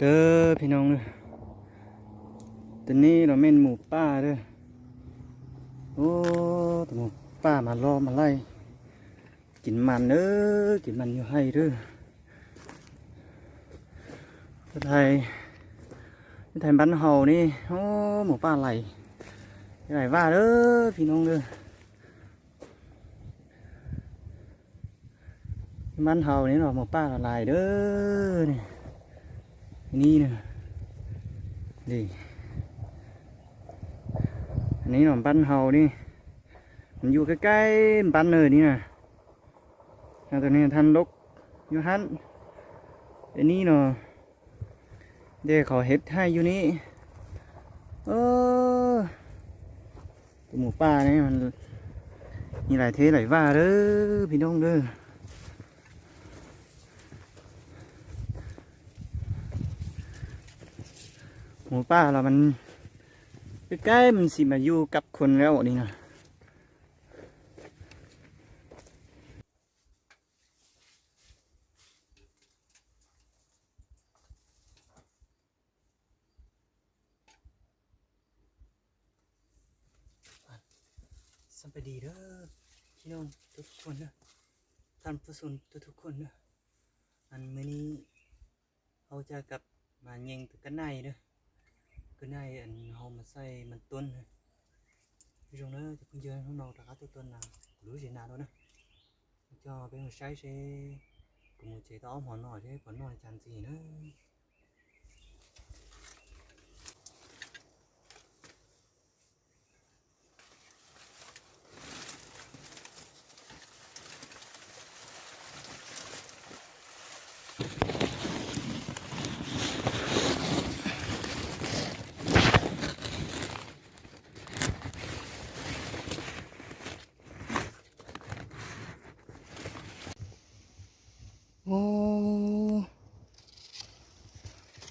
ເດີພີ່ນ້ອງເດີ ໂຕນີ້ລະແມ່ນໝູປ່າເດີ. ໂອ້ ໂຕໝູປ່າມາເລາະມາໄລ່ກິນມັນເດີ ກິນມັນຢູ່ໄຮ່ເດີ. ຢູ່ໄທ ຢູ່ໄທບ້ານເຮົານີ້ ໂອ້ ໝູປ່າໄລ່ ໄລ່ວ່າເດີພີ່ນ້ອງເດີ. ບ້ານເຮົານີ້ເນາະ ໝູປ່າຫຼາຍເດີ ນີ້ ນີ້ນະ ນີ້ ອັນນີ້ເນາະ ບ້ານເຮົານີ້ ມັນຢູ່ໃກ້ໆບ້ານເລີຍນີ້ນະ. ແລ້ວຕອນນີ້ທ່ານລົກຢູ່ຫັ້ນ ອັນນີ້ເນາະ ເດ້ ເຂົາເຮັດໄຮ່ຢູ່ນີ້. ເອີ ໂຕໝູປ່ານີ້ມັນມີຫຼາຍເທຫຼາຍວ່າເດີພີ່ນ້ອງເດີ. ໝູປ່າລະມັນໃກ້ໆມັນຊິມາຢູ່ກັບຄົນແລ້ວນີ້ນະ. ສະບາຍດີເດີພີ່ນ້ອງທຸກໆຄົນເດີ ທ່ານຜູ້ຊົມທຸກໆຄົນເດີ. ອັນມື້ນີ້ເຮົາຈະກັບມາແຍ່ງກະໄນເດີ ກະໄນອັນເຮົາມາໃສ່ມັນຕົ້ນເດີ. ພີ່ນ້ອງເດີ ຈະເພິ່ງເຈີນຂອງນ້ອງຕາກາໂຕຕົນນາ ຮູ້ຊິນາໂດນະ. ຈະເປັນໃຊ້ເຊ ກະໝູເຈຕາອ້ອມຫົວໜໍ່ເຊ ປອນໜໍ່ຈານຊີເດີ. ໂອ້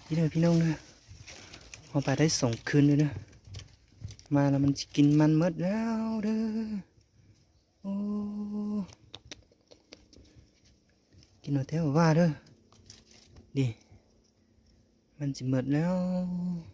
ນີ້ເດີພີ່ນ້ອງເດີ ເຮົາໄປໄດ້ສອງຄືນເດີ ມາແລ້ວມັນຊິກິນມັນໝົດແລ້ວເດີ. ໂອ້ ກິນເອົາແທ້ວ່າເດີ ນີ້ ມັນຊິໝົດແລ້ວ. ໂ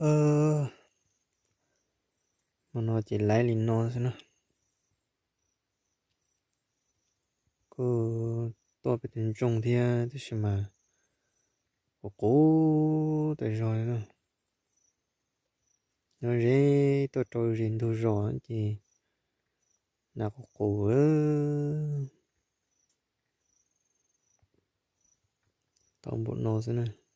ເອີ ມານອນເຈັດໄລລິນນອນຊະເນາະ. ກໍຕົວະໄປເຕັມຈົ່ງເທື່ອ ຕົວະຊິມາ ໂກໂກ ແຕ່ຈອຍເນາະ. ຍອດເຣ ຕົວະໂຕເຣນໂທຈອເຈ ນາໂກໂກເອີ ຕ້ອງບົດນອນຊະເນາະ.